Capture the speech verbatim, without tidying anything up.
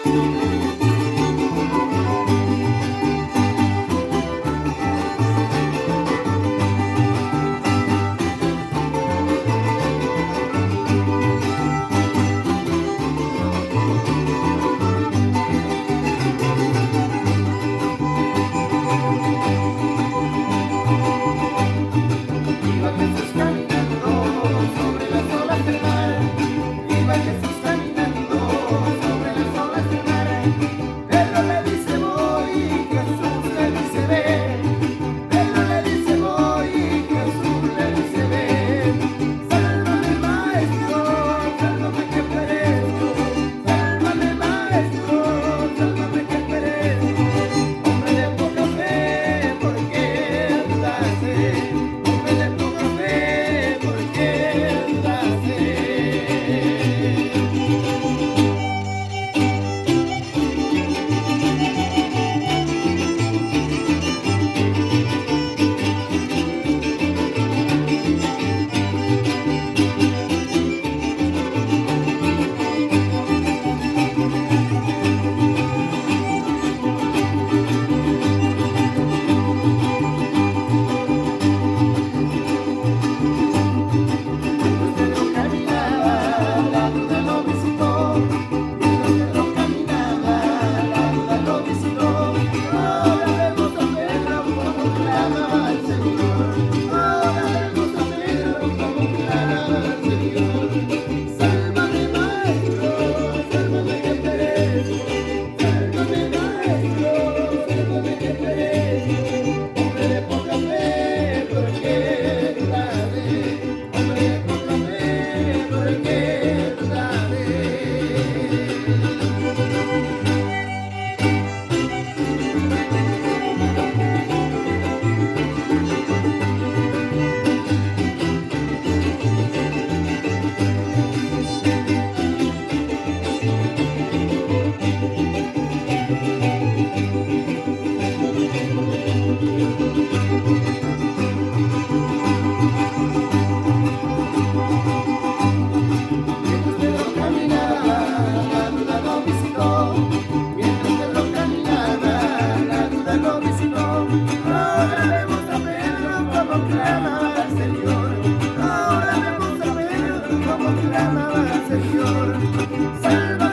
Iba Jesús caminando sobre las olas del mar. Iba Jesús caminando sobre las olas del mar. Pedro le dice: "Voy", y Jesús le dice: "Ven". Pedro le dice: "Voy", y Jesús le dice: "Ven". Sálvame, maestro, sálvame que perezco. Sálvame, maestro, sálvame que perezco. Hombre de poca fe, ¿por qué dudaste? Hombre de poca fe, ¿por qué dudaste? Mientras Pedro caminaba, la duda lo visitó. Mientras Pedro caminaba, la duda lo visitó. Ahora vemos a Pedro como clama al Señor. Ahora vemos a Pedro como clama al Señor. Sálvame, maestro, sálvame que perezco. Sálvame, maestro, sálvame que perezco. Hombre de poca fe, ¿por qué dudaste? Hombre de poca fe, ¿por qué dudaste? Mientras Pedro caminaba, la duda lo visitó. Mientras Pedro caminaba, la duda lo visitó. Ahora vemos a Pedro como clama al Señor. Ahora vemos a Pedro como clama al Señor. Sálvame,